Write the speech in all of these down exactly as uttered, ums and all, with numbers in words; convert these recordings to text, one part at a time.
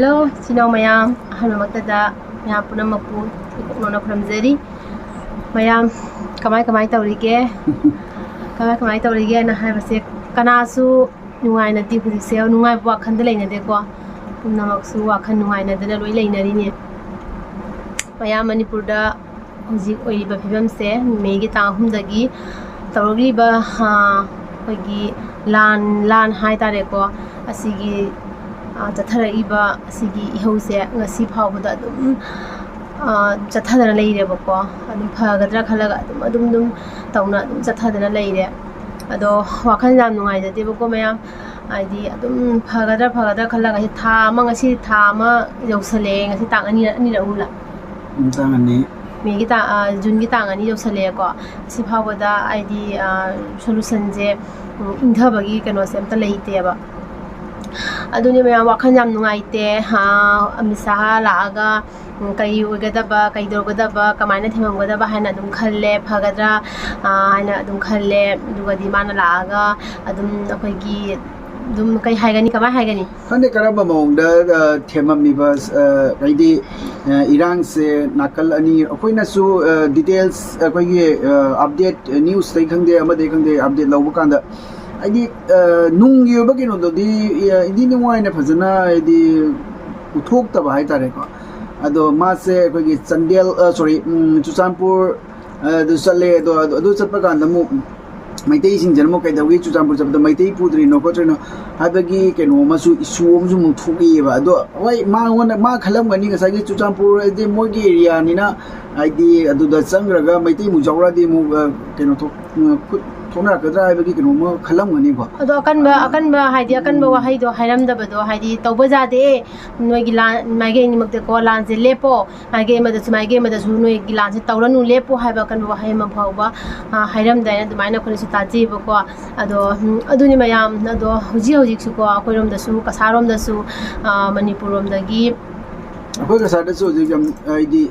Hello, ꯏꯆꯤꯟ ꯏꯅꯥꯎ ꯃꯌꯥꯝ, ꯑꯍꯥꯟꯕꯃꯛꯇꯗ ꯃꯌꯥꯝ ꯄꯨꯝꯅꯃꯛꯄꯨ ꯏꯀꯣꯛꯅꯧꯅ ꯈꯨꯔꯨꯝꯖꯔꯤ꯫ ꯃꯌꯥꯝ ꯀꯃꯥꯏ ꯀꯃꯥꯏ ꯇꯧꯔꯤꯒꯦ? ꯀꯃꯥꯏ ꯀꯃꯥꯏ ꯇꯧꯔꯤꯒꯦꯅ ꯍꯥꯏꯕꯁꯦ, ꯀꯅꯥꯁꯨ ꯅꯨꯡꯉꯥꯏꯅꯗꯤ ꯍꯧꯖꯤꯛꯁꯦ ꯅꯨꯡꯉꯥꯏꯕ ꯋꯥꯈꯜꯗ ꯂꯩꯅꯗꯦꯀꯣ꯫ ꯄꯨꯝꯅꯃꯛꯁꯨ ꯋꯥꯈꯜ ꯅꯨꯡꯉꯥꯏꯅꯗꯅ ꯂꯣꯏ ꯂꯩꯅꯔꯤꯅꯦ꯫ ꯃꯌꯥꯝ ꯃꯅꯤꯄꯨꯔꯗ ꯍꯧꯖꯤꯛ ꯑꯣꯏꯔꯤꯕ ꯐꯤꯕꯝꯁꯦ ꯃꯦꯒꯤ ꯇꯥꯡ ꯑꯍꯨꯝꯗꯒꯤ ꯇꯧꯔꯛꯂꯤꯕ, ꯑ, ꯑꯩꯈꯣꯏꯒꯤ ꯂꯥꯟ, ꯂꯥꯟ ꯍꯥꯏ ꯇꯥꯔꯦꯀꯣ, ꯑꯁꯤꯒꯤ, ꯑ, ꯆꯠꯊꯔꯛꯏꯕ ꯑꯁꯤꯒꯤ ꯏꯍꯧꯁꯦ ꯉꯁꯤ ꯐꯥꯎꯕꯗ ꯑꯗꯨꯝ, ꯑ, ꯆꯠꯊꯗꯅ ꯂꯩꯔꯦꯕꯀꯣ꯫ ꯑꯗꯨꯝ ꯐꯒꯗ꯭ꯔꯥ ꯈꯜꯂꯒ ꯑꯗꯨꯝ, ꯑꯗꯨꯝ, ꯑꯗꯨꯝ ꯇꯧꯅ ꯑꯗꯨꯝ ꯆꯠꯊꯗꯅ ꯂꯩꯔꯦ꯫ ꯑꯗꯣ ꯋꯥꯈꯜ ꯌꯥꯝ ꯅꯨꯡꯉꯥꯏꯖꯗꯦꯕꯀꯣ ꯃꯌꯥꯝ, ꯍꯥꯏꯗꯤ ꯑꯗꯨꯝ ꯐꯒꯗ꯭ꯔꯥ ꯐꯒꯗ꯭ꯔꯥ ꯈꯜꯂꯒ ꯊꯥ ꯑꯃ, ꯉꯁꯤ ꯊꯥ ꯑꯃ ꯌꯧꯁꯜꯂꯛꯑꯦ, ꯉꯁꯤ ꯇꯥꯡ ꯑꯅꯤꯔ, ꯑꯅꯤꯔ ꯑꯍꯨꯝꯂ? ꯎꯝ, ꯇꯥꯡ ꯑꯅꯤ꯫ ꯃꯦꯒꯤ ꯇꯥꯡ, ꯑ, ꯖꯨꯟꯒꯤ ꯇꯥꯡ ꯑꯅꯤ ꯌꯧꯁꯜꯂꯛꯑꯦꯀꯣ꯫ ꯑꯁꯤ ꯐꯥꯎꯕꯗ ꯍꯥꯏꯗꯤ, ꯑ, ꯁꯣꯂꯨꯁꯟꯁꯦ, ꯎꯝ, ꯏꯪꯊꯕꯒꯤ ꯀꯩꯅꯣꯁꯦ ꯑꯝꯇ ꯂꯩꯇꯦꯕ꯫ ꯑꯗꯨꯅꯤ ꯃꯌꯥꯝ, ꯋꯥꯈꯜ ꯌꯥꯝ ꯅꯨꯡꯉꯥꯏꯇꯦ꯫ ꯑ, ꯑꯃꯤꯠ ꯁꯥꯍ ꯂꯥꯛꯑꯒ, ꯎꯝ, ꯀꯔꯤ ꯑꯣꯏꯒꯗꯕ, ꯀꯩꯗꯧꯒꯗꯕ, ꯀꯃꯥꯏꯅ ꯊꯦꯝꯃꯝꯒꯗꯕ ꯍꯥꯏꯅ ꯑꯗꯨꯝ ꯈꯜꯂꯦ, ꯐꯒꯗ꯭ꯔꯥ, ꯑ, ꯍꯥꯏꯅ ꯑꯗꯨꯝ ꯈꯜꯂꯦ꯫ ꯑꯗꯨꯒꯗꯤ ꯃꯥꯅ ꯂꯥꯛꯑꯒ ꯑꯗꯨꯝ ꯑꯩꯈꯣꯏꯒꯤ ꯑꯗꯨꯝ ꯀꯩ ꯍꯥꯏꯒꯅꯤ, ꯀꯃꯥꯏ ꯍꯥꯏꯒꯅꯤ? ꯈꯪꯗꯦ ꯀꯔꯝꯕ ꯃꯑꯣꯡꯗ, ꯑ, ꯊꯦꯝꯃꯝꯃꯤꯕ, ꯑ, ꯍꯥꯏꯗꯤ, ꯑ, ꯏꯔꯥꯡꯁꯦ ꯅꯥꯀꯜ ꯑꯅꯤ, ꯑꯩꯈꯣꯏꯅꯁꯨ, ꯑ, ꯗꯤꯇꯦꯜꯁ ꯑꯩꯈꯣꯏꯒꯤ, ꯑ, ꯑꯞꯗꯦꯠ, ꯑ, ꯅ꯭ꯌꯨꯁꯇꯩ ꯈꯪꯗꯦ, ꯑꯃꯗꯩ ꯈꯪꯗꯦ, ꯑꯞꯗꯦꯠ ꯂꯧꯕ ꯀꯥꯟꯗ ꯍꯥꯏꯗꯤ, ꯑ, ꯅꯨꯡꯒꯤ ꯑꯣꯏꯕ ꯀꯩꯅꯣꯗꯨꯗꯤ, ꯑ, ꯏꯟꯊꯤ ꯅꯨꯡꯉꯥꯏꯅ ꯐꯖꯅ ꯍꯥꯏꯗꯤ ꯎꯠꯊꯣꯛꯇꯕ ꯍꯥꯏꯇꯥꯔꯦꯀꯣ꯫ ꯑꯗꯣ ꯃꯥꯁꯦ ꯑꯩꯈꯣꯏꯒꯤ ꯆꯥꯟꯗꯦꯜ, ꯑ, ꯁꯣꯔꯤ, ꯎꯝ, ꯆꯨꯔꯆꯥꯟꯄꯨꯔ, ꯑ, ꯑꯗꯨ ꯆꯠꯂꯦ꯫ ꯑꯗꯣ ꯑꯗꯨ, ꯑꯗꯨ ꯆꯠꯄ ꯀꯥꯟꯗ ꯑꯃꯨꯛ ꯃꯩꯇꯩꯁꯤꯡꯁꯤꯅ ꯑꯃꯨꯛ ꯀꯩꯗꯧꯒꯦ, ꯆꯨꯔꯆꯥꯟꯄꯨꯔ ꯆꯠꯄꯗ ꯃꯩꯇꯩ ꯄꯨꯗ꯭ꯔꯤꯅꯣ ꯈꯣꯠꯇ꯭ꯔꯤꯅꯣ ꯍꯥꯏꯕꯒꯤ ꯀꯩꯅꯣ ꯑꯃꯁꯨ, ꯏꯁꯨ ꯑꯃꯁꯨ ꯑꯃꯨꯛ ꯊꯣꯛꯂꯛꯑꯦꯕ꯫ ꯑꯗꯣ ꯍꯣꯏ, ꯃꯉꯣꯟꯗ, ꯃꯥ ꯈꯜꯂꯝꯒꯅꯤ ꯉꯁꯥꯏꯒꯤ ꯆꯨꯔꯆꯥꯟꯄꯨꯔ ꯍꯥꯏꯗꯤ ꯃꯣꯏꯒꯤ ꯑꯦꯔꯤꯌꯥꯅꯤꯅ, ꯍꯥꯏꯗꯤ ꯑꯗꯨꯗ ꯆꯪꯈ꯭ꯔꯒ ꯃꯩꯇꯩ ꯑꯃꯨꯛ ꯌꯥꯎꯔꯛꯑꯗꯤ ꯑꯃꯨꯛ, ꯑ, ꯀꯩꯅꯣ ꯊꯣꯛ-, ꯑ, ꯈꯨꯠ ꯊꯣꯛꯅꯔꯛꯀꯗ꯭ꯔꯥ ꯍꯥꯏꯕꯒꯤ ꯀꯩꯅꯣꯝꯃ ꯈꯜꯂꯝꯒꯅꯤꯀꯣ꯫ ꯑꯗꯣ ꯑꯀꯟꯕ, ꯑꯀꯟꯕ ꯍꯥꯏꯗꯤ ꯑꯀꯟꯕ ꯋꯥꯍꯩꯗꯣ ꯍꯥꯏꯔꯝꯗꯕꯗꯣ, ꯍꯥꯏꯗꯤ ꯇꯧꯕ ꯌꯥꯗꯦ, ꯅꯣꯏꯒꯤ ꯂꯥꯟ, ꯃꯥꯏꯀꯩ ꯑꯅꯤꯃꯛꯇꯀꯣ ꯂꯥꯟꯁꯦ ꯂꯦꯞꯄꯣ, ꯃꯥꯏꯀꯩ ꯑꯃꯗꯁꯨ, ꯃꯥꯏꯀꯩ ꯑꯃꯗꯁꯨ ꯅꯣꯏꯒꯤ ꯂꯥꯟꯁꯦ ꯇꯧꯔꯅꯨ, ꯂꯦꯞꯄꯣ ꯍꯥꯏꯕ ꯑꯀꯟꯕ ꯋꯥꯍꯩ ꯑꯃ ꯐꯥꯎꯕ, ꯑ, ꯍꯥꯏꯔꯝꯗꯦ ꯍꯥꯏꯅ ꯑꯗꯨꯃꯥꯏꯅ ꯑꯩꯈꯣꯏꯅꯁꯨ ꯇꯥꯖꯩꯕꯀꯣ꯫ ꯑꯗꯣ, ꯎꯝ, ꯑꯗꯨꯅꯤ ꯃꯌꯥꯝ꯫ ꯑꯗꯣ ꯍꯧꯖꯤꯛ ꯍꯧꯖꯤꯛꯁꯨꯀꯣ ꯑꯩꯈꯣꯏꯔꯣꯝꯗꯁꯨ, ꯀꯁꯥꯔꯣꯝꯗꯁꯨ, ꯑ, ꯃꯅꯤꯄꯨꯔꯔꯣꯝꯗꯒꯤ ꯑꯩꯈꯣꯏ ꯀꯁꯥꯔꯗꯁꯨ ꯍꯧꯖꯤꯛ ꯌꯥꯝ, ꯍꯥꯏꯗꯤ,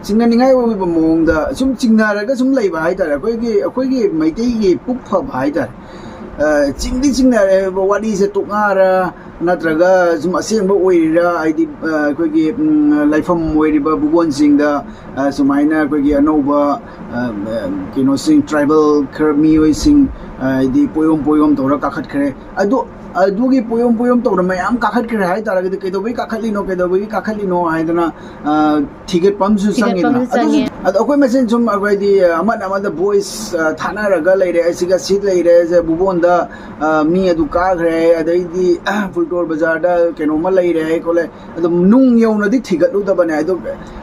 ꯆꯤꯡꯅꯅꯤꯡꯉꯥꯏ ꯑꯣꯏꯕ ꯃꯑꯣꯡꯗ ꯁꯨꯝ ꯆꯤꯡꯅꯔꯒ ꯁꯨꯝ ꯂꯩꯕ ꯍꯥꯏꯇꯥꯔꯦ꯫ ꯑꯩꯈꯣꯏꯒꯤ, ꯑꯩꯈꯣꯏꯒꯤ ꯃꯩꯇꯩꯒꯤ ꯄꯨꯛ ꯐꯕ ꯍꯥꯏꯇꯥꯔꯦ꯫ ꯑ, ꯆꯤꯡꯗꯤ ꯆꯤꯡꯅꯔꯦ, ꯋꯥꯔꯤꯁꯦ ꯇꯣꯛꯅꯔ, ꯅꯠꯇ꯭ꯔꯒ ꯁꯨꯝ ꯑꯁꯦꯡꯕ ꯑꯣꯏꯔꯤꯔꯥ? ꯍꯥꯏꯗꯤ ꯑ, ꯑꯩꯈꯣꯏꯒꯤ ꯎꯝ, ꯂꯩꯐꯝ ꯑꯣꯏꯔꯤꯕ ꯕꯨꯕꯣꯟꯁꯤꯡꯗ ꯑ, ꯁꯨꯃꯥꯏꯅ ꯑꯩꯈꯣꯏꯒꯤ ꯑꯅꯧꯕ ꯑ, ꯑ, ꯀꯩꯅꯣꯁꯤꯡ, ꯇ꯭ꯔꯥꯏꯕꯦꯜ ꯈꯔ ꯃꯤꯑꯣꯏꯁꯤꯡ ꯑ, ꯍꯥꯏꯗꯤ ꯄꯣꯌꯣꯝ ꯄꯣꯌꯣꯝ ꯇꯧꯔ ꯀꯥꯈꯠꯈ꯭ꯔꯦ꯫ ꯑꯗꯨ ꯑꯗꯨꯒꯤ ꯄꯣꯌꯣꯝ ꯄꯣꯌꯣꯝ ꯇꯧꯔ ꯃꯌꯥꯝ ꯀꯥꯈꯠꯈ꯭ꯔꯦ ꯍꯥꯏꯇꯥꯔꯒꯗꯤ, ꯀꯩꯗꯧꯕꯩ ꯀꯥꯈꯠꯂꯤꯅꯣ, ꯀꯩꯗꯧꯕꯒꯤ ꯀꯥꯈꯠꯂꯤꯅꯣ ꯍꯥꯏꯗꯅ ꯑ, ꯊꯤꯒꯠꯄ ꯑꯃꯁꯨ ꯆꯪꯉꯤꯗꯅ꯫ ꯊꯤꯒꯠꯄ ꯑꯃꯁꯨ ꯆꯪꯉꯦ꯫ ꯑꯗꯨ ꯑꯩꯈꯣꯏ ꯃꯁꯦꯟ ꯁꯨꯝ ꯑꯩꯈꯣꯏꯗꯤ ꯑꯃꯅ ꯑꯃꯗ ꯚꯣꯏꯁ ꯊꯥꯅꯔꯒ ꯂꯩꯔꯦ, ꯑꯁꯤꯒ ꯁꯤꯠ ꯂꯩꯔꯦ, ꯁꯦ ꯕꯨꯕꯣꯟꯗ ꯑ, ꯃꯤ ꯑꯗꯨ ꯀꯥꯈ꯭ꯔꯦ, ꯑꯗꯩꯗꯤ ꯐꯨꯜꯇꯣꯔ ꯕꯖꯥꯔꯗ ꯀꯩꯅꯣꯝꯃ ꯂꯩꯔꯦ ꯈꯣꯠꯂꯦ, ꯑꯗꯨꯝ ꯅꯨꯡ ꯌꯧꯅꯗꯤ ꯊꯤꯒꯠꯂꯨꯗꯕꯅꯦ꯫ ꯑꯗꯨ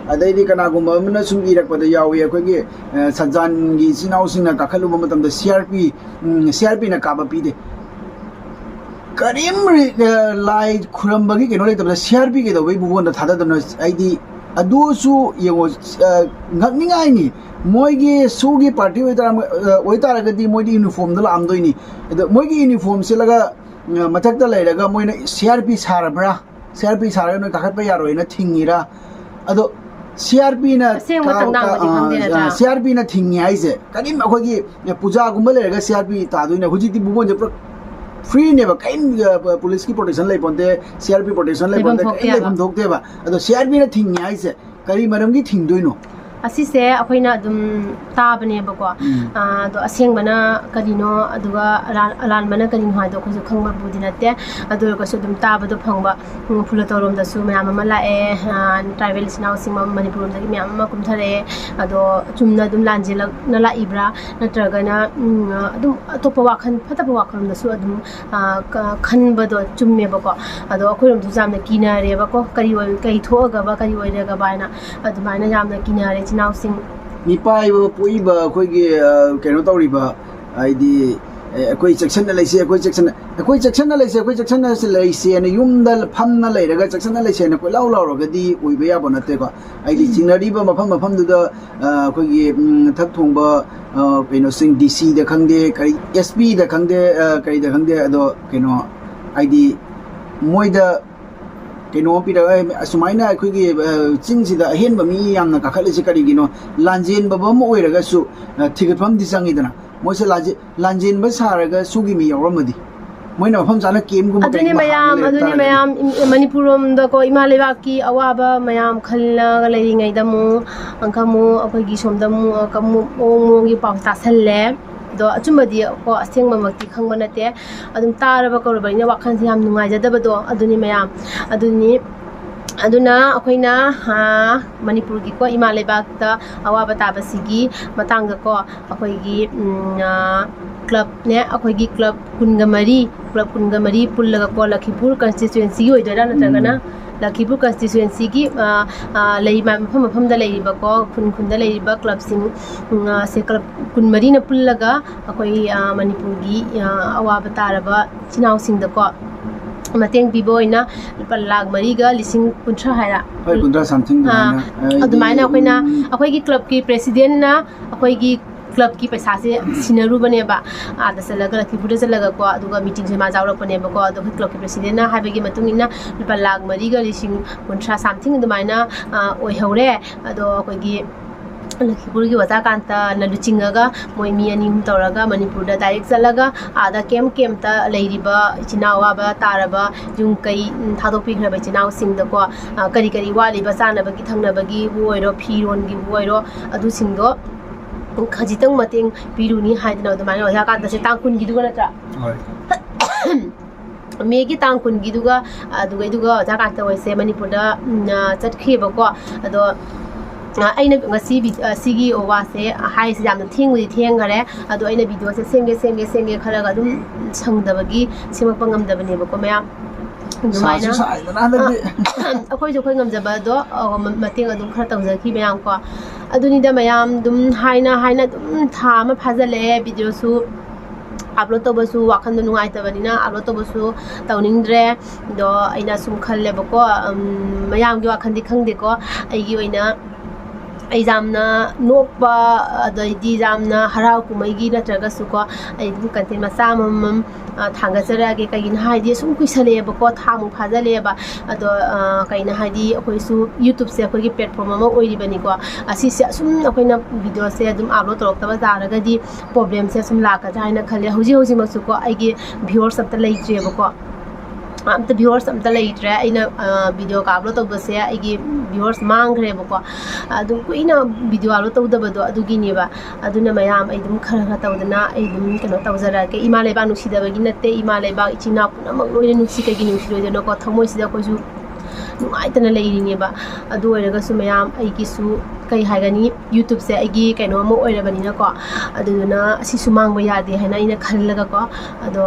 ꯑꯗꯩꯗꯤ ꯀꯅꯥꯒꯨꯝꯕ ꯑꯃꯅ ꯁꯨꯝ ꯏꯔꯛꯄꯗ ꯌꯥꯎꯏ, ꯑꯩꯈꯣꯏꯒꯤ ꯑ, ꯁꯟꯖꯥꯟꯒꯤ ꯏꯆꯤꯟ ꯏꯅꯥꯎꯁꯤꯡꯅ ꯀꯥꯈꯠꯂꯨꯕ ꯃꯇꯝꯗ C R P C R ꯄꯤꯅ ꯀꯥꯕ ꯄꯤꯗꯦ꯫ ꯀꯔꯤꯝ ꯔꯤ- ꯑ, ꯂꯥꯏ ꯈꯨꯔꯝꯕꯒꯤ ꯀꯩꯅꯣ ꯂꯩꯇꯕꯗ ꯁꯤ ꯑꯥꯔ ꯄꯤ ꯀꯩꯗꯧꯕꯩ ꯕꯨꯕꯣꯟꯗ ꯊꯥꯗꯗꯅꯣ? ꯑꯩꯗꯤ ꯑꯗꯨꯁꯨ ꯌꯦꯡꯉꯣ, ꯑ, ꯉꯛꯅꯤꯡꯉꯥꯏꯅꯤ꯫ ꯃꯣꯏꯒꯤ ꯁꯨꯒꯤ ꯄꯥꯔꯇꯤ ꯑꯣꯏꯇꯥꯔ-, ꯑ, ꯑꯣꯏꯇꯥꯔꯒꯗꯤ ꯃꯣꯏꯗꯤ ꯌꯨꯅꯤꯐꯣꯔꯝꯗ ꯂꯥꯛꯑꯝꯗꯣꯏꯅꯤ꯫ ꯑꯗꯣ ꯃꯣꯏꯒꯤ ꯌꯨꯅꯤꯐꯣꯔꯝ ꯁꯦꯠꯂꯒ ꯑ, ꯃꯊꯛꯇ ꯂꯩꯔꯒ ꯃꯣꯏꯅ C R P ꯁꯥꯔꯕ꯭ꯔꯥ, C R P ꯁꯥꯔꯒ ꯅꯣꯏ ꯀꯥꯈꯠꯄ ꯌꯥꯔꯣꯏꯅ ꯊꯤꯡꯉꯤꯔꯥ? ꯑꯗꯣ ꯁꯤ ꯑꯥꯔ ꯄꯤꯅ ꯑꯁꯦꯡꯕ ꯇꯥ-, ꯇꯪꯗꯥꯡꯕꯗꯤ ꯇꯥ-, ꯈꯪꯗꯦ ꯅꯠꯇ꯭ꯔꯥ? ꯁꯤ ꯑꯥꯔ ꯄꯤꯅ ꯊꯤꯡꯉꯤ ꯍꯥꯏꯁꯦ ꯀꯔꯤꯝ ꯑꯩꯈꯣꯏꯒꯤ ꯄꯨꯖꯥꯒꯨꯝꯕ ꯂꯩꯔꯒ ꯁꯤ ꯑꯥꯔ ꯄꯤ ꯇꯥꯗꯣꯏꯅꯦ꯫ ꯍꯧꯖꯤꯛꯇꯤ ꯕꯨꯕꯣꯟꯁꯦ ꯄꯨꯔꯥ ꯐ꯭ꯔꯤꯅꯦꯕ, ꯀꯔꯤꯝ ꯑ, ꯄꯨꯂꯤꯁꯀꯤ ꯄ꯭ꯔꯣꯇꯦꯛꯁꯟ ꯂꯩ ꯄꯣꯟꯇꯦ, ꯁꯤ ꯑꯥꯔ ꯄꯤ ꯄ꯭ꯔꯣꯇꯦꯛꯁꯟ ꯂꯩ ꯂꯩꯐꯝ ꯄꯣꯟꯇꯦ, ꯀꯔꯤꯝ ꯊꯣꯛꯇꯦꯕ꯫ ꯂꯩꯐꯝ ꯊꯣꯛꯇꯦꯕ꯫ ꯑꯗꯣ ꯁꯤ ꯑꯥꯔ ꯄꯤꯅ ꯊꯤꯡꯉꯤ ꯍꯥꯏꯁꯦ ꯀꯔꯤ ꯃꯔꯝꯒꯤ ꯊꯤꯡꯗꯣꯏꯅꯣ? ꯑꯁꯤꯁꯦ ꯑꯩꯈꯣꯏꯅ ꯑꯗꯨꯝ ꯇꯥꯕꯅꯦꯕꯀꯣ꯫ ꯎꯝ꯫ ꯑꯥ, ꯑꯗꯣ ꯑꯁꯦꯡꯕꯅ ꯀꯔꯤꯅꯣ, ꯑꯗꯨꯒ ꯑꯔꯥꯟ-, ꯑꯔꯥꯟꯕꯅ ꯀꯔꯤꯅꯣ ꯍꯥꯏꯗꯣ ꯑꯩꯈꯣꯏꯁꯨ ꯈꯪꯕꯕꯨꯗꯤ ꯅꯠꯇꯦ꯫ ꯑꯗꯨ ꯑꯣꯏꯔꯒꯁꯨ ꯑꯗꯨꯝ ꯇꯥꯕꯗꯣ ꯐꯪꯕ꯫ ꯎꯝ, ꯐꯨꯂꯇꯧꯔꯣꯝꯗꯁꯨ ꯃꯌꯥꯝ ꯑꯃ ꯂꯥꯛꯑꯦ, ꯑꯥ, ꯇ꯭ꯔꯥꯏꯕꯦꯜ ꯏꯆꯤꯟ ꯏꯅꯥꯎꯁꯤꯡ ꯃ-, ꯃꯅꯤꯄꯨꯔ ꯂꯣꯝꯗꯒꯤ ꯃꯌꯥꯝ ꯑꯃ ꯀꯨꯝꯊꯔꯛꯑꯦ꯫ ꯑꯗꯣ ꯆꯨꯝꯅ ꯑꯗꯨꯝ ꯂꯥꯟꯖꯦꯜꯂꯛꯅ ꯂꯥꯛꯏꯕ꯭ꯔꯥ, ꯅꯠꯇ꯭ꯔꯒꯅ, ꯎꯝ, ꯑꯗꯨꯝ ꯑꯇꯣꯞꯄ ꯋꯥꯈꯜ, ꯐꯠꯇꯕ ꯋꯥꯈꯜꯂꯣꯝꯗꯁꯨ ꯑꯗꯨꯝ ꯑ, ꯀ-, ꯈꯟꯕꯗꯣ ꯆꯨꯝꯃꯦꯕꯀꯣ꯫ ꯑꯗꯣ ꯑꯩꯈꯣꯏꯔꯣꯝꯗꯁꯨ ꯌꯥꯝꯅ ꯀꯤꯅꯔꯦꯕꯀꯣ, ꯀꯔꯤ ꯑꯣꯏ-, ꯀꯔꯤ ꯊꯣꯛꯑꯒꯕ, ꯀꯔꯤ ꯑꯣꯏꯔꯒꯕ ꯍꯥꯏꯅ ꯑꯗꯨꯃꯥꯏꯅ ꯌꯥꯝꯅ ꯀꯤꯅꯔꯦ ꯏꯆꯤꯟ ꯏꯅꯥꯎꯁꯤꯡ꯫ ꯃꯤꯄꯥꯏꯕ ꯄꯣꯛꯏꯕ ꯑꯩꯈꯣꯏꯒꯤ, ꯑ, ꯀꯩꯅꯣ ꯇꯧꯔꯤꯕ, ꯍꯥꯏꯗꯤ, ꯑꯦ, ꯑꯩꯈꯣꯏ ꯆꯦꯛꯁꯤꯟꯅ ꯂꯩꯁꯤ, ꯑꯩꯈꯣꯏ ꯆꯦꯛꯁꯤꯟꯅ, ꯑꯩꯈꯣꯏ ꯆꯦꯛꯁꯤꯟꯅ ꯂꯩꯁꯤ, ꯑꯩꯈꯣꯏ ꯆꯦꯛꯁꯤꯟꯅ ꯂꯩꯁꯤ ꯍꯥꯏꯅ ꯌꯨꯝꯗ ꯐꯝꯅ ꯂꯩꯔꯒ ꯆꯦꯛꯁꯤꯟꯅ ꯂꯩꯁꯤ ꯍꯥꯏꯅ ꯀꯣꯏꯂꯥꯎ ꯂꯥꯎꯔꯒꯗꯤ ꯑꯣꯏꯕ ꯌꯥꯕ ꯅꯠꯇꯦꯀꯣ꯫ ꯍꯥꯏꯗꯤ ꯆꯤꯡꯅꯔꯤꯕ ꯃꯐꯝ ꯃꯐꯝꯗꯨꯗ, ꯑ, ꯑꯩꯈꯣꯏꯒꯤ, ꯎꯝ, ꯊꯛ ꯊꯣꯡꯕ, ꯑ, ꯀꯩꯅꯣꯁꯤꯡ, ꯗꯤ ꯁꯤꯗ ꯈꯪꯗꯦ, ꯀꯔꯤ, ꯑꯦꯁ ꯄꯤꯗ ꯈꯪꯗꯦ, ꯑ, ꯀꯔꯤꯗ ꯈꯪꯗꯦ, ꯑꯗꯣ ꯀꯩꯅꯣ, ꯍꯥꯏꯗꯤ ꯃꯣꯏꯗ ꯀꯩꯅꯣ ꯄꯤꯔꯒ, "ꯑꯦ, ꯑꯁꯨꯃꯥꯏꯅ ꯑꯩꯈꯣꯏꯒꯤ, ꯑ, ꯆꯤꯡꯁꯤꯗ ꯑꯍꯦꯟꯕ ꯃꯤ ꯌꯥꯝꯅ ꯀꯥꯈꯠꯂꯤꯁꯦ ꯀꯔꯤꯒꯤꯅꯣ?" ꯂꯥꯟꯖꯦꯟꯕ ꯑꯃ ꯑꯣꯏꯔꯒꯁꯨ, ꯑ, ꯊꯤꯒꯠꯐꯝꯗꯤ ꯆꯪꯉꯤꯗꯅ꯫ ꯃꯣꯏꯁꯦ ꯂꯥꯟꯖꯦ-, ꯂꯥꯟꯖꯦꯟꯕ ꯁꯥꯔꯒ ꯁꯨꯒꯤ ꯃꯤ ꯌꯥꯎꯔꯝꯃꯗꯤ? ꯃꯣꯏꯅ ꯃꯐꯝ ꯆꯥꯅ ꯀꯦꯝꯒꯨꯝꯕ ꯑꯗꯨꯅꯤ ꯀꯩꯒꯨꯝꯕ ꯃꯌꯥꯝ ꯍꯥꯡꯉ ꯂꯩꯕ ꯑꯗꯨꯅꯤ ꯇꯥꯔꯒꯗꯤ꯫ ꯃꯌꯥꯝ ꯏꯝ- ꯃꯅꯤꯄꯨꯔ ꯂꯣꯝꯗꯀꯣ ꯏꯃꯥ ꯂꯩꯕꯥꯛꯀꯤ ꯑꯋꯥꯕ ꯃꯌꯥꯝ ꯈꯜꯂꯒ ꯂꯩꯔꯤꯉꯩꯗ ꯑꯃꯨꯛ ꯑꯃꯨꯛ ꯑꯩꯈꯣꯏꯒꯤ ꯁꯣꯝꯗ ꯑꯃꯨꯛ ꯑꯃꯨꯛ ꯃꯑꯣꯡ ꯃꯑꯣꯡꯒꯤ ꯄꯥꯎ ꯇꯥꯁꯜꯂꯦ꯫ ꯑꯗꯣ ꯑꯆꯨꯝꯕꯗꯤ ꯀꯣ ꯑꯁꯦꯡꯕꯃꯛꯇꯤ ꯈꯪꯕ ꯅꯠꯇꯦ꯫ ꯑꯗꯨꯝ ꯇꯥꯔꯕ ꯀꯧꯔꯕꯅꯤꯅ ꯋꯥꯈꯜꯁꯦ ꯌꯥꯝ ꯅꯨꯡꯉꯥꯏꯖꯗꯕꯗꯣ ꯑꯗꯨꯅꯤ ꯃꯌꯥꯝ꯫ ꯑꯗꯨꯅꯤ ꯑꯗꯨꯅ ꯑꯩꯈꯣꯏꯅ ꯃꯅꯤꯄꯨꯔꯒꯤꯀꯣ ꯏꯃꯥ ꯂꯩꯕꯥꯛꯇ ꯑꯋꯥꯕ ꯇꯥꯕꯁꯤꯒꯤ ꯃꯇꯥꯡꯗꯀꯣ ꯑꯩꯈꯣꯏꯒꯤ ꯀ꯭ꯂꯕꯅꯦ, ꯑꯩꯈꯣꯏꯒꯤ ꯀ꯭ꯂꯕ ꯀꯨꯟꯒ ꯃꯔꯤ, ꯀ꯭ꯂꯕ ꯀꯨꯟꯒ ꯃꯔꯤ ꯄꯨꯜꯂꯒꯀꯣ ꯂꯈꯤꯄꯨꯔ ꯀꯟꯁꯇꯤꯇ꯭ꯋꯦꯟꯁꯤꯒꯤ ꯑꯣꯏꯗꯣꯏꯔꯥ ꯅꯠꯇ꯭ꯔꯒꯅ ꯂꯈꯤꯄꯨꯔ ꯀꯟꯁꯇꯤꯇ꯭ꯋꯦꯟꯁꯤꯒꯤ ꯂꯩ ꯃꯐꯝ ꯃꯐꯝꯗ ꯂꯩꯔꯤꯕꯀꯣ ꯈꯨꯟ ꯈꯨꯟꯗ ꯂꯩꯔꯤꯕ ꯀ꯭ꯂꯕꯁꯤꯡ ꯁꯦ ꯀ꯭ꯂꯕ ꯀꯨꯟꯃꯔꯤꯅ ꯄꯨꯜꯂꯒ ꯑꯩꯈꯣꯏ ꯃꯅꯤꯄꯨꯔꯒꯤ ꯑꯋꯥꯕ ꯇꯥꯔꯕ ꯏꯆꯤꯟ ꯏꯅꯥꯎꯁꯤꯡꯗꯀꯣ ꯃꯇꯦꯡ ꯄꯤꯕ ꯑꯣꯏꯅ ꯂꯨꯄꯥ ꯂꯥꯈ ꯃꯔꯤꯒ ꯂꯤꯁꯤꯡ ꯀꯨꯟꯊ꯭ꯔꯥ ꯍꯥꯏꯔ ꯍꯣꯏ, ꯀꯨꯟꯊ꯭ꯔꯥ something ꯑꯗꯨꯃꯥꯏꯅ꯫ ꯑꯗꯨꯃꯥꯏꯅ ꯑꯩꯈꯣꯏꯅ ꯑꯩꯈꯣꯏꯒꯤ ꯀ꯭ꯂꯕꯀꯤ ꯄ꯭ꯔꯦꯁꯤꯗꯦꯟꯅ ꯑꯩꯈꯣꯏꯒꯤ ꯀ꯭ꯂꯕꯀꯤ ꯄꯩꯁꯥꯁꯦ ꯁꯤꯟꯅꯔꯨꯕꯅꯦꯕ꯫ ꯑꯥꯗ ꯆꯠꯂꯒ ꯂꯈꯤꯄꯨꯔꯗ ꯆꯠꯂꯒꯀꯣ ꯑꯗꯨꯒ ꯃꯤꯇꯤꯡꯁꯦ ꯃꯥ ꯌꯥꯎꯔꯛꯄꯅꯦꯕꯀꯣ꯫ ꯑꯗꯣ ꯑꯩꯈꯣꯏ ꯀ꯭ꯂꯕꯀꯤ ꯄ꯭ꯔꯦꯁꯤꯗꯦꯟꯅ ꯍꯥꯏꯕꯒꯤ ꯃꯇꯨꯡ ꯏꯟꯅ ꯂꯨꯄꯥ ꯂꯥꯈ ꯃꯔꯤꯒ ꯂꯤꯁꯤꯡ ꯀꯨꯟꯊ꯭ꯔꯥ something ꯑꯗꯨꯃꯥꯏꯅ ꯑꯣꯏꯍꯧꯔꯦ꯫ ꯑꯗꯣ ꯑꯩꯈꯣꯏꯒꯤ ꯂꯈꯤꯄꯨꯔꯒꯤ ꯑꯣꯖꯥ ꯀꯥꯟꯇꯅ ꯂꯨꯆꯤꯡꯉꯒ ꯃꯣꯏ ꯃꯤ ꯑꯅꯤ ꯑꯍꯨꯝ ꯇꯧꯔꯒ ꯃꯅꯤꯄꯨꯔꯗ direct ꯆꯠꯂꯒ ꯑꯥꯗ ꯀꯦꯝ ꯀꯦꯝꯇ ꯂꯩꯔꯤꯕ ꯏꯆꯤꯟ ꯏꯅꯥꯎ ꯑꯋꯥꯕ ꯇꯥꯔꯕ ꯌꯨꯝ ꯀꯩ ꯊꯥꯗꯣꯛꯄꯤꯈ꯭ꯔꯕ ꯏꯆꯤꯟ ꯏꯅꯥꯎꯁꯤꯡꯗꯀꯣ ꯀꯔꯤ ꯀꯔꯤ ꯋꯥꯠꯂꯤꯕ ꯆꯥꯅꯕꯒꯤ ꯊꯛꯅꯕꯒꯤꯕꯨ ꯑꯣꯏꯔꯣ ꯐꯤꯔꯣꯟꯒꯤꯕꯨ ꯑꯣꯏꯔꯣ ꯑꯗꯨꯁꯤꯡꯗꯣ ꯈꯖꯤꯛꯇꯪ ꯃꯇꯦꯡ ꯄꯤꯔꯨꯅꯤ ꯍꯥꯏꯗꯅ ꯑꯗꯨꯃꯥꯏꯅ ꯑꯣꯖꯥ ꯀꯥꯟꯇꯁꯦ ꯇꯥꯡ ꯀꯨꯟꯒꯤꯗꯨꯒ ꯅꯠꯇ꯭ꯔꯥ? ꯍꯣꯏ꯫ ꯃꯦꯒꯤ ꯇꯥꯡ ꯀꯨꯟꯒꯤꯗꯨꯒ ꯑꯗꯨꯒꯩꯗꯨꯒ ꯑꯣꯖꯥ ꯀꯥꯟꯇ ꯍꯣꯏꯁꯦ ꯃꯅꯤꯄꯨꯔꯗ ꯆꯠꯈꯤꯑꯕꯀꯣ꯫ ꯑꯗꯣ ꯑꯩꯅ ꯉꯁꯤ ꯁꯤꯒꯤ ꯋꯥꯁꯦ ꯍꯥꯏꯔꯤꯁꯦ ꯌꯥꯝꯅ ꯊꯦꯡꯕꯨꯗꯤ ꯊꯦꯡꯈꯔꯦ꯫ ꯑꯗꯣ ꯑꯩꯅ videoꯁꯦ ꯁꯦꯝꯒꯦ ꯁꯦꯝꯒꯦ ꯁꯦꯝꯒꯦ ꯈꯜꯂꯒ ꯑꯗꯨꯝ ꯁꯪꯗꯕꯒꯤ ꯁꯦꯝꯃꯛꯄ ꯉꯝꯗꯕꯅꯦꯕꯀꯣ ꯃꯌꯥꯝ꯫ ꯑꯗꯨꯃꯥꯏꯅ ꯁꯥꯁꯨ ꯁꯥꯏꯗꯅ ꯍꯟꯗꯛꯇꯤ꯫ ꯑꯩꯈꯣꯏꯁꯨ ꯑꯩꯈꯣꯏ ꯉꯝꯖꯕꯗꯣ ꯃꯇꯦꯡ ꯑꯗꯨꯝ ꯈꯔ ꯇꯧꯖꯈꯤ ꯃꯌꯥꯝ ꯀꯣ꯫ ꯑꯗꯨꯅꯤꯗ ꯃꯌꯥꯝ ꯑꯗꯨꯝ ꯍꯥꯏꯅ ꯍꯥꯏꯅ ꯑꯗꯨꯝ ꯊꯥ ꯑꯃ ꯐꯥꯖꯤꯜꯂꯛꯑꯦ videoꯁꯨ upload ꯇꯧꯕꯁꯨ ꯋꯥꯈꯜꯗꯣ ꯅꯨꯡꯉꯥꯏꯇꯕꯅꯤꯅ upload ꯇꯧꯕꯁꯨ ꯇꯧꯅꯤꯡꯗ꯭ꯔꯦ꯫ ꯑꯗꯣ ꯑꯩꯅ ꯁꯨꯝ ꯈꯜꯂꯦꯕꯀꯣ ꯃꯌꯥꯝꯒꯤ ꯋꯥꯈꯜꯗꯤ ꯈꯪꯗꯦꯀꯣ꯫ ꯑꯩꯒꯤ ꯑꯣꯏꯅ ꯑꯩ ꯌꯥꯝꯅ ꯅꯣꯛꯄ, ꯑꯗꯩꯗꯤ ꯌꯥꯝꯅ ꯍꯔꯥꯎ ꯀꯨꯝꯍꯩꯒꯤ ꯅꯠꯇ꯭ꯔꯒꯁꯨꯀꯣ, ꯑꯩ ꯑꯗꯨꯝ content ꯃꯆꯥ ꯑꯃꯃꯝ, ꯑ, ꯊꯥꯡꯒꯠꯆꯔꯛꯑꯒꯦ꯫ ꯀꯩꯒꯤꯅꯣ ꯍꯥꯏꯗꯤ, ꯁꯨꯝ ꯀꯨꯏꯁꯜꯂꯛꯑꯦꯕꯀꯣ, ꯊꯥꯃꯨꯛ ꯐꯥꯖꯜꯂꯛꯑꯦꯕ꯫ ꯑꯗꯣ, ꯑ, ꯀꯩꯅꯣ ꯍꯥꯏꯗꯤ, ꯑꯩꯈꯣꯏꯁꯨ YouTube-ꯁꯦ ꯑꯩꯈꯣꯏꯒꯤ platform ꯑꯃ ꯑꯣꯏꯔꯤꯕꯅꯤꯀꯣ꯫ ꯑꯁꯤꯁꯦ ꯑꯁꯨꯝ ꯑꯩꯈꯣꯏꯅ video-ꯁꯦ ꯑꯗꯨꯝ upload ꯇꯧꯔꯛꯇꯕ ꯇꯥꯔꯒꯗꯤ, problem-ꯁꯦ ꯁꯨꯝ ꯂꯥꯛꯀꯗ꯭ꯔꯥ ꯍꯥꯏꯅ ꯈꯜꯂꯦ꯫ ꯍꯧꯖꯤꯛ ꯍꯧꯖꯤꯛꯃꯛꯁꯨꯀꯣ, ꯑꯩꯒꯤ viewers ꯑꯝꯇ ꯂꯩꯇ꯭ꯔꯦꯕꯀꯣ꯫ ꯑꯝꯇ viewers ꯑꯝꯇ ꯂꯩꯇ꯭ꯔꯦ꯫ ꯑꯩꯅ, ꯑ, video-ꯒ upload ꯇꯧꯕꯁꯦ ꯑꯩꯒꯤ viewers ꯃꯥꯡꯈ꯭ꯔꯦꯕꯀꯣ꯫ ꯑꯗꯨꯝ ꯀꯨꯏꯅ video upload ꯇꯧꯗꯕꯗꯣ ꯑꯗꯨꯒꯤꯅꯦꯕ꯫ ꯑꯗꯨꯅ ꯃꯌꯥꯝ, ꯑꯩ ꯑꯗꯨꯝ ꯈꯔ ꯈꯔ ꯇꯧꯗꯅ ꯑꯩ ꯑꯗꯨꯝ ꯀꯩꯅꯣ ꯇꯧꯖꯔꯛꯀꯦ꯫ ꯏꯃꯥ ꯂꯩꯕꯥꯛ ꯅꯨꯡꯁꯤꯗꯕꯒꯤ ꯅꯠꯇꯦ, ꯏꯃꯥ ꯂꯩꯕꯥꯛ ꯏꯆꯤꯟ ꯏꯅꯥꯎ ꯄꯨꯝꯅꯃꯛ ꯂꯣꯏꯅ ꯅꯨꯡꯁꯤ, ꯀꯩꯒꯤ ꯅꯨꯡꯁꯤꯔꯣꯏꯗꯣꯏꯅꯣꯀꯣ? ꯊꯃꯣꯏꯁꯤꯗ ꯑꯩꯈꯣꯏꯁꯨ ꯅꯨꯡꯉꯥꯏꯇꯅ ꯂꯩꯔꯤꯅꯦꯕ꯫ ꯑꯗꯨ ꯑꯣꯏꯔꯒꯁꯨ ꯃꯌꯥꯝ, ꯑꯩꯒꯤꯁꯨ ꯀꯩ ꯍꯥꯏꯒꯅꯤ, YouTube-ꯁꯦ ꯑꯩꯒꯤ ꯀꯩꯅꯣ ꯑꯃ ꯑꯣꯏꯔꯕꯅꯤꯅꯀꯣ, ꯑꯗꯨꯗꯨꯅ ꯑꯁꯤꯁꯨ ꯃꯥꯡꯕ ꯌꯥꯗꯦ ꯍꯥꯏꯅ ꯑꯩꯅ ꯈꯜꯂꯒꯀꯣ꯫ ꯑꯗꯣ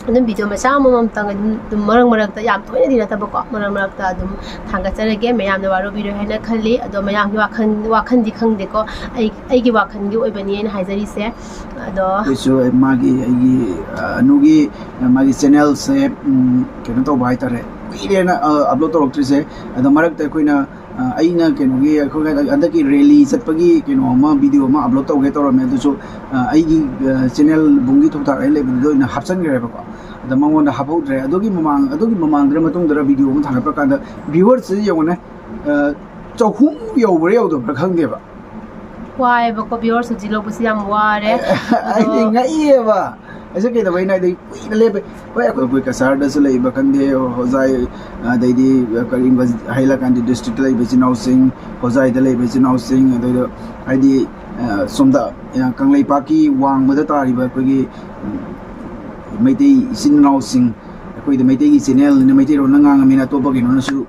ꯑꯗꯨꯝ video ꯃꯆꯥ ꯑꯃꯃꯝꯇꯪ ꯑꯗꯨꯝ, ꯑꯗꯨꯝ ꯃꯔꯛ ꯃꯔꯛꯇ, ꯌꯥꯝ ꯇꯣꯏꯅꯗꯤ ꯅꯠꯇꯕꯀꯣ, ꯃꯔꯛ ꯃꯔꯛꯇ ꯑꯗꯨꯝ ꯊꯥꯡꯒꯠꯆꯔꯒꯦ꯫ ꯃꯌꯥꯝꯅ ꯋꯥꯔꯧꯕꯤꯔꯣꯏ ꯍꯥꯏꯅ ꯈꯜꯂꯤ꯫ ꯑꯗꯣ ꯃꯌꯥꯝꯒꯤ ꯋꯥꯈꯜ, ꯋꯥꯈꯜꯗꯤ ꯈꯪꯗꯦꯀꯣ, ꯑꯩ, ꯑꯩꯒꯤ ꯋꯥꯈꯜꯒꯤ ꯑꯣꯏꯕꯅꯤ ꯑꯩꯅ ꯍꯥꯏꯖꯔꯤꯁꯦ꯫ ꯑꯗꯣ ꯑꯩꯈꯣꯏꯁꯨ ꯃꯥꯒꯤ, ꯑꯩꯒꯤ, ꯑ, ꯑꯅꯨꯒꯤ, ꯑ, ꯃꯥꯒꯤ channel-ꯁꯦ, ꯎꯝ, ꯀꯩꯅꯣ ꯇꯧꯕ ꯍꯥꯏꯇꯥꯔꯦ, ꯀꯨꯏꯔꯦꯅ, ꯑ, upload ꯇꯧꯔꯛꯇ꯭ꯔꯤꯁꯦ꯫ ꯑꯗꯣ ꯃꯔꯛꯇ ꯑꯩꯈꯣꯏꯅ, ꯑ, ꯑꯩꯅ ꯀꯩꯅꯣꯒꯤ, ꯑꯩꯈꯣꯏ ꯍꯟꯗꯛꯀꯤ rally ꯆꯠꯄꯒꯤ ꯀꯩꯅꯣ ꯑꯃ, video ꯑꯃ upload ꯇꯧꯒꯦ ꯇꯧꯔꯝꯃꯦ꯫ ꯑꯗꯨꯁꯨ, ꯑ, ꯑꯩꯒꯤ, ꯑ, channel ꯕꯨꯡꯒꯤ ꯊꯧꯗꯥꯛ ꯑꯩ ꯂꯩꯕꯗꯨꯗ ꯑꯣꯏꯅ ꯍꯥꯞꯆꯤꯟꯈ꯭ꯔꯦꯕꯀꯣ꯫ ꯑꯗ ꯃꯉꯣꯟꯗ ꯍꯥꯞꯍꯧꯗ꯭ꯔꯦ꯫ ꯑꯗꯨꯒꯤ ꯃꯃꯥꯡ, ꯑꯗꯨꯒꯤ ꯃꯃꯥꯡꯗꯔ ꯃꯇꯨꯡꯗꯔ video ꯑꯃ ꯊꯥꯒꯠꯄ ꯀꯥꯟꯗ viewers-ꯁꯤ ꯌꯦꯡꯉꯨꯅꯦ, ꯑ, ꯆꯍꯨꯝ ꯌꯧꯕ꯭ꯔꯥ ꯌꯧꯗꯕ꯭ꯔꯥ ꯈꯪꯗꯦꯕ꯫ ꯋꯥꯏꯑꯦꯕꯀꯣ, viewers ꯍꯧꯖꯤꯛ ꯂꯧꯕꯁꯤ ꯌꯥꯝ ꯋꯥꯔꯦ꯫ ꯑꯩꯗꯤ ꯑꯗꯣ ꯉꯛꯏꯑꯕ꯫ ꯑꯩꯁꯦ ꯀꯩꯗꯧꯕꯩꯅꯣ ꯍꯥꯏꯗꯤ ꯀꯨꯏꯅ ꯂꯦꯞꯄꯦ꯫ ꯍꯣꯏ, ꯑꯩꯈꯣꯏ, ꯑꯩꯈꯣꯏ ꯀꯁꯥꯔꯗꯁꯨ ꯂꯩꯕ ꯈꯪꯗꯦ, ꯍꯣꯖꯥꯏ, ꯑꯗꯩꯗꯤ ꯀꯔꯤꯒꯨꯝꯕ ꯍꯥꯏꯂꯀꯥꯟꯗꯤ district-ꯇ ꯂꯩꯕ ꯏꯆꯤꯟ ꯏꯅꯥꯎꯁꯤꯡ, ꯍꯣꯖꯥꯏꯗ ꯂꯩꯕ ꯏꯆꯤꯟ ꯏꯅꯥꯎꯁꯤꯡ, ꯑꯗꯩꯗ ꯍꯥꯏꯗꯤ, ꯑ, ꯁꯣꯝꯗ, ꯑ, ꯀꯪꯂꯩꯄꯥꯛꯀꯤ ꯋꯥꯡꯃꯗ ꯇꯥꯔꯤꯕ ꯑꯩꯈꯣꯏꯒꯤ, ꯎꯝ, ꯃꯩꯇꯩ ꯏꯆꯤꯟ ꯏꯅꯥꯎꯁꯤꯡ, ꯑꯩꯈꯣꯏꯗ ꯃꯩꯇꯩꯒꯤ channel-ꯅꯤꯅ ꯃꯩꯇꯩꯔꯣꯟꯅ ꯉꯥꯡꯉꯃꯤꯅ ꯑꯇꯣꯞꯄ ꯀꯩꯅꯣꯅꯁꯨ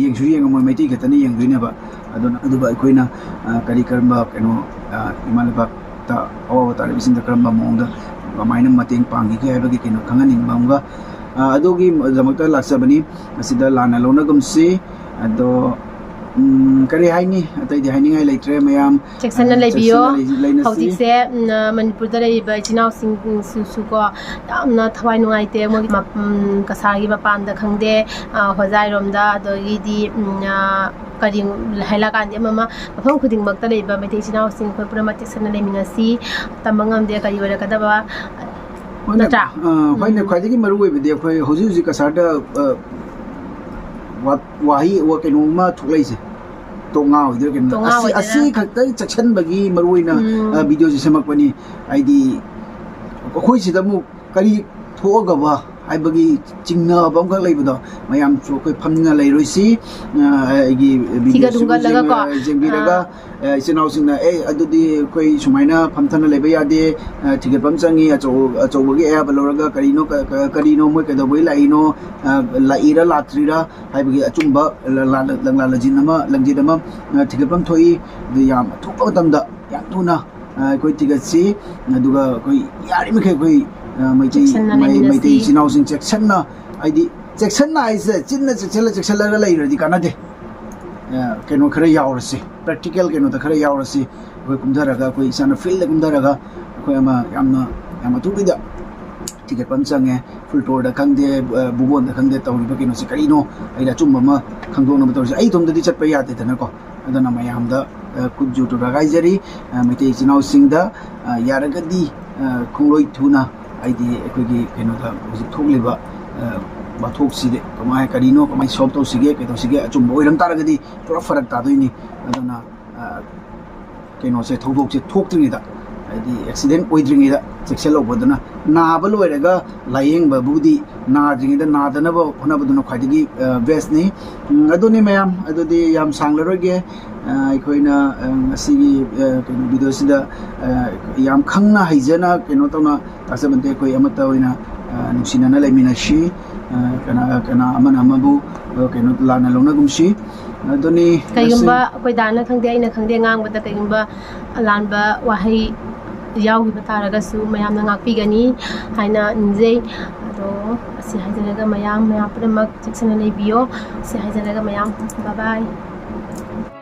ꯌꯦꯡꯁꯨ ꯌꯦꯡꯉꯝꯃꯣꯏ, ꯃꯩꯇꯩ ꯈꯛꯇꯅ ꯌꯦꯡꯗꯣꯏꯅꯦꯕ꯫ ꯑꯗꯨꯅ, ꯑꯗꯨꯒ ꯑꯩꯈꯣꯏꯅ, ꯑ, ꯀꯔꯤ ꯀꯔꯝꯕ ꯀꯩꯅꯣ, ꯑ, ꯏꯃꯥ ꯂꯩꯕꯥꯛꯇ ꯑꯋꯥꯕ ꯇꯥꯔꯤꯕꯁꯤꯡꯗ ꯀꯔꯝꯕ ꯃꯑꯣꯡꯗ ꯀꯃꯥꯏꯅ ꯃꯇꯦꯡ ꯄꯥꯡꯈꯤꯒꯦ ꯍꯥꯏꯕꯒꯤ ꯀꯩꯅꯣ ꯈꯪꯍꯟꯅꯤꯡꯕ ꯑꯃꯒ, ꯑ, ꯑꯗꯨꯒꯤ-ꯗꯃꯛꯇ ꯂꯥꯛꯆꯕꯅꯤ꯫ ꯃꯁꯤꯗ ꯂꯥꯟꯅ ꯂꯧꯅꯒꯨꯝꯁꯤ꯫ ꯑꯗꯣ, ꯎꯝ, ꯀꯔꯤ ꯍꯥꯏꯅꯤ? ꯑꯇꯩꯗꯤ ꯍꯥꯏꯅꯤꯡꯉꯥꯏ ꯂꯩꯇ꯭ꯔꯦ ꯃꯌꯥꯝ꯫ ꯆꯦꯛꯁꯤꯟꯅ ꯑ, ꯂꯩꯕꯤꯌꯣ꯫ ꯆꯦꯛꯁꯤꯟꯅ ꯂꯩ-, ꯂꯩꯅꯁꯤ꯫ ꯍꯧꯖꯤꯛꯁꯦ, ꯎꯝ, ꯑ, ꯃꯅꯤꯄꯨꯔꯗ ꯂꯩꯔꯤꯕ ꯏꯆꯤꯟ ꯏꯅꯥꯎꯁꯤꯡꯁꯨꯀꯣ, ꯌꯥꯝꯅ ꯊꯋꯥꯏ ꯅꯨꯡꯉꯥꯏꯇꯦ꯫ ꯃꯣꯏꯒꯤ ꯃꯞ-, ꯎꯝ, ꯀꯁꯥꯔꯒꯤ ꯃꯄꯥꯟꯗ ꯈꯪꯗꯦ, ꯑ, ꯍꯣꯖꯥꯏꯔꯣꯝꯗ, ꯑꯗꯒꯤꯗꯤ, ꯎꯝ, ꯑ, ꯀꯔꯤ ꯍꯥꯏꯂꯀꯥꯟꯗꯤ ꯑꯃ ꯑꯃ ꯃꯐꯝ ꯈꯨꯗꯤꯡꯃꯛꯇ ꯂꯩꯕ ꯃꯩꯇꯩ ꯏꯆꯤꯟ ꯏꯅꯥꯎꯁꯤꯡ ꯑꯩꯈꯣꯏ ꯄꯨꯝꯅꯃꯛ ꯆꯦꯛꯁꯤꯟꯅ ꯂꯩꯃꯤꯟꯅꯁꯤ꯫ ꯇꯝꯕ ꯉꯝꯗꯦ ꯀꯔꯤ ꯑꯣꯏꯔꯛꯀꯗꯕ꯫ ꯍꯣꯏꯅꯦ, ꯅꯠꯇ꯭ꯔꯥ? ꯑ, ꯍꯣꯏꯅꯦ, ꯎꯝ꯫ ꯈ꯭ꯋꯥꯏꯗꯒꯤ ꯃꯔꯨ ꯑꯣꯏꯕꯗꯤ ꯑꯩꯈꯣꯏ ꯍꯧꯖꯤꯛ ꯍꯧꯖꯤꯛ ꯀꯁꯥꯔꯗ, ꯑ, ꯋꯥ-, ꯋꯥꯍꯩ ꯋꯥ-, ꯀꯩꯅꯣꯝꯃ ꯊꯣꯛꯂꯛꯏꯁꯦ, ꯇꯣꯉꯥ ꯑꯣꯏꯗꯣꯏꯔꯥ ꯀꯩꯅꯣ? ꯇꯣꯉꯥ ꯑꯁꯤ, ꯑꯣꯏꯗꯣꯏꯔꯥ? ꯑꯁꯤ ꯈꯛꯇꯪ ꯆꯦꯛꯁꯤꯟꯕꯒꯤ ꯃꯔꯨ ꯑꯣꯏꯅ, ꯎꯝ꯫ ꯑ, ꯚꯤꯗꯤꯑꯣꯁꯦ ꯁꯦꯝꯃꯛꯄꯅꯤ꯫ ꯍꯥꯏꯗꯤ ꯑꯩꯈꯣꯏ ꯁꯤꯗ ꯑꯃꯨꯛ ꯀꯔꯤ ꯊꯣꯛꯑꯒꯕ ꯍꯥꯏꯕꯒꯤ ꯆꯤꯡꯅꯕ ꯑꯃꯈꯛ ꯂꯩꯕꯗꯣ, ꯃꯌꯥꯝꯁꯨ ꯑꯩꯈꯣꯏ ꯐꯝꯗꯨꯅ ꯂꯩꯔꯣꯏꯁꯤ꯫ ꯑ, ꯑꯩꯒꯤ ꯚꯤꯗꯤꯑꯣꯁꯤꯕꯨ ꯊꯤꯒꯠ ꯍꯨꯝꯒꯠꯂꯒ ꯀꯣ? ꯌꯦꯡ-, ꯌꯦꯡꯕꯤꯔꯒ, ꯑꯥ꯫ ꯑ, ꯏꯆꯤꯟ ꯏꯅꯥꯎꯁꯤꯡꯅ, "ꯑꯦ, ꯑꯗꯨꯗꯤ ꯑꯩꯈꯣꯏ ꯁꯨꯃꯥꯏꯅ ꯐꯝꯊꯅ ꯂꯩꯕ ꯌꯥꯗꯦ, ꯑ, ꯊꯤꯒꯠꯄ ꯑꯃ ꯆꯪꯉꯤ, ꯑꯆꯧ-, ꯑꯆꯧꯕꯒꯤ ꯑꯌꯥꯕ ꯂꯧꯔꯒ ꯀꯔꯤꯅꯣ, ꯀ-, ꯀ-, ꯀꯔꯤꯅꯣ, ꯃꯣꯏ ꯀꯩꯗꯧꯕꯒꯤ ꯂꯥꯛꯏꯅꯣ, ꯑ, ꯂꯥꯛꯏꯔꯥ ꯂꯥꯛꯇ꯭ꯔꯤꯔꯥ ꯍꯥꯏꯕꯒꯤ ꯑꯆꯨꯝꯕ ꯂ-, ꯂ-, ꯂꯪꯂꯥ ꯂꯖꯤꯟ ꯑꯃ, ꯂꯪꯖꯤꯟ ꯑꯃ, ꯑ, ꯊꯤꯒꯠꯄ ꯑꯃ ꯊꯣꯛꯏ꯫ ꯑꯗꯨ ꯌꯥꯝ ꯑꯊꯨꯕ ꯃꯇꯝꯗ, ꯌꯥꯝ ꯊꯨꯅ, ꯑ, ꯑꯩꯈꯣꯏ ꯊꯤꯒꯠꯁꯤ꯫ ꯑꯗꯨꯒ ꯑꯩꯈꯣꯏ ꯌꯥꯔꯤꯃꯈꯩ ꯑꯩꯈꯣꯏ, ꯑ, ꯃꯩꯇꯩ, ꯆꯦꯛꯁꯤꯟꯅ ꯃꯩ-, ꯂꯩꯃꯤꯟꯅꯁꯤ꯫ ꯃꯩꯇꯩ ꯏꯆꯤꯟ ꯏꯅꯥꯎꯁꯤꯡ ꯆꯦꯛꯁꯤꯟꯅ, ꯍꯥꯏꯗꯤ ꯆꯦꯛꯁꯤꯟꯅ ꯍꯥꯏꯁꯦ ꯆꯤꯟꯅ ꯆꯦꯛꯁꯤꯜꯂ ꯆꯦꯛꯁꯤꯜꯂꯒ ꯂꯩꯔꯗꯤ ꯀꯥꯟꯅꯗꯦ꯫ ꯑ, ꯀꯩꯅꯣ ꯈꯔ ꯌꯥꯎꯔꯁꯤ, ꯄ꯭ꯔꯦꯛꯇꯤꯀꯦꯜ ꯀꯩꯅꯣꯗ ꯈꯔ ꯌꯥꯎꯔꯁꯤ꯫ ꯑꯩꯈꯣꯏ ꯀꯨꯝꯊꯔꯒ, ꯑꯩꯈꯣꯏ ꯏꯁꯥꯅ ꯐꯤꯜꯗ ꯀꯨꯝꯊꯔꯒ ꯑꯩꯈꯣꯏ ꯑꯃ ꯌꯥꯝꯅ, ꯌꯥꯝ ꯑꯊꯨꯕꯤꯗ ꯊꯤꯒꯠꯄ ꯑꯃ ꯆꯪꯉꯦ꯫ ꯐꯨꯜ ꯇꯣꯔꯗ ꯈꯪꯗꯦ, ꯑ, ꯕꯨꯕꯣꯟꯗ ꯈꯪꯗꯦ, ꯇꯧꯔꯤꯕ ꯀꯩꯅꯣꯁꯦ ꯀꯔꯤꯅꯣ, ꯑꯩꯅ ꯑꯆꯨꯝꯕ ꯑꯃ ꯈꯪꯗꯣꯛꯅꯕ ꯇꯧꯔꯤꯁꯦ꯫ ꯑꯩ ꯏꯇꯣꯝꯗꯗꯤ ꯆꯠꯄ ꯌꯥꯗꯦꯗꯅꯀꯣ꯫ ꯑꯗꯨꯅ ꯃꯌꯥꯝꯗ, ꯑ, ꯈꯨꯠ ꯖꯣꯠꯇꯨ ꯍꯥꯏꯖꯔꯤ꯫ ꯑ, ꯃꯩꯇꯩ ꯏꯆꯤꯟ ꯏꯅꯥꯎꯁꯤꯡꯗ, ꯑ, ꯌꯥꯔꯒꯗꯤ, ꯑ, ꯈꯣꯡꯂꯣꯏ ꯊꯨꯅ ꯍꯥꯏꯗꯤ ꯑꯩꯈꯣꯏꯒꯤ ꯀꯩꯅꯣꯗ ꯍꯧꯖꯤꯛ ꯊꯣꯛꯂꯤꯕ, ꯑ, ꯋꯥꯊꯣꯛꯁꯤꯗꯤ ꯀꯃꯥꯏ, ꯀꯔꯤꯅꯣ, ꯀꯃꯥꯏꯅ ꯁꯣꯜꯕ ꯇꯧꯁꯤꯒꯦ, ꯀꯩꯗꯧꯁꯤꯒꯦ, ꯑꯆꯨꯝꯕ ꯑꯣꯏꯔꯝ ꯇꯥꯔꯒꯗꯤ ꯄꯨꯔꯥ ꯐꯔꯛ ꯇꯥꯗꯣꯏꯅꯤ꯫ ꯑꯗꯨꯅ, ꯑ, ꯀꯩꯅꯣꯁꯦ, ꯊꯧꯗꯣꯛꯁꯦ ꯊꯣꯛꯇ꯭ꯔꯤꯉꯩꯗ, ꯍꯥꯏꯗꯤ ꯑꯦꯛꯁꯤꯗꯦꯟ ꯑꯣꯏꯗ꯭ꯔꯤꯉꯩꯗ ꯆꯦꯛꯁꯤꯜꯍꯧꯕꯗꯨꯅ, ꯅꯥꯕ ꯂꯣꯏꯔꯒ ꯂꯥꯏꯌꯦꯡꯕꯕꯨꯗꯤ ꯅꯥꯗ꯭ꯔꯤꯉꯩꯗ ꯅꯥꯗꯅꯕ ꯍꯣꯠꯅꯕꯗꯨꯅ ꯈ꯭ꯋꯥꯏꯗꯒꯤ, ꯑ, ꯕꯦꯁꯅꯤ꯫ ꯎꯝ, ꯑꯗꯨꯅꯤ ꯃꯌꯥꯝ, ꯑꯗꯨꯗꯤ ꯌꯥꯝ ꯁꯥꯡꯂꯔꯣꯏꯒꯦ꯫ ꯑ, ꯑꯩꯈꯣꯏꯅ, ꯑ, ꯉꯁꯤꯒꯤ, ꯑ, ꯀꯩꯅꯣ, ꯚꯤꯗꯤꯑꯣꯁꯤꯗ, ꯑ, ꯌꯥꯝ ꯈꯪꯅ ꯍꯩꯖꯅ ꯀꯩꯅꯣ ꯇꯧꯅ ꯇꯥꯛꯆꯕ ꯅꯠꯇꯦ꯫ ꯑꯩꯈꯣꯏ ꯑꯃꯠꯇ ꯑꯣꯏꯅ, ꯑ, ꯅꯨꯡꯁꯤꯅꯅ ꯂꯩꯃꯤꯟꯅꯁꯤ꯫ ꯑ, ꯀꯅꯥ, ꯀꯅꯥ ꯑꯃꯅ ꯑꯃꯕꯨ, ꯑ, ꯀꯩꯅꯣ, ꯂꯥꯟꯅ ꯂꯧꯅꯒꯨꯝꯁꯤ꯫ ꯑꯗꯨꯅꯤ ꯉꯁꯤ꯫ ꯀꯩꯒꯨꯝꯕ ꯑꯩꯈꯣꯏ ꯗꯥꯅ ꯈꯪꯗꯦ, ꯑꯩꯅ ꯈꯪꯗꯦ, ꯉꯥꯡꯕꯗ ꯀꯩꯒꯨꯝꯕ ꯑꯂꯥꯟꯕ ꯋꯥꯍꯩ ꯌꯥꯎꯈꯤꯕ ꯇꯥꯔꯒꯁꯨ ꯃꯌꯥꯝꯅ ꯉꯥꯛꯄꯤꯒꯅꯤ ꯍꯥꯏꯅ ꯅꯤꯡꯖꯩ꯫ ꯑꯗꯣ ꯑꯁꯤ ꯍꯥꯏꯖꯔꯒ ꯃꯌꯥꯝ, ꯃꯌꯥꯝ ꯄꯨꯝꯅꯃꯛ ꯆꯦꯛꯁꯤꯟꯅ ꯂꯩꯕꯤꯌꯣ꯫ ꯑꯁꯤ ꯍꯥꯏꯖꯔꯒ ꯃꯌꯥꯝ, bye bye꯫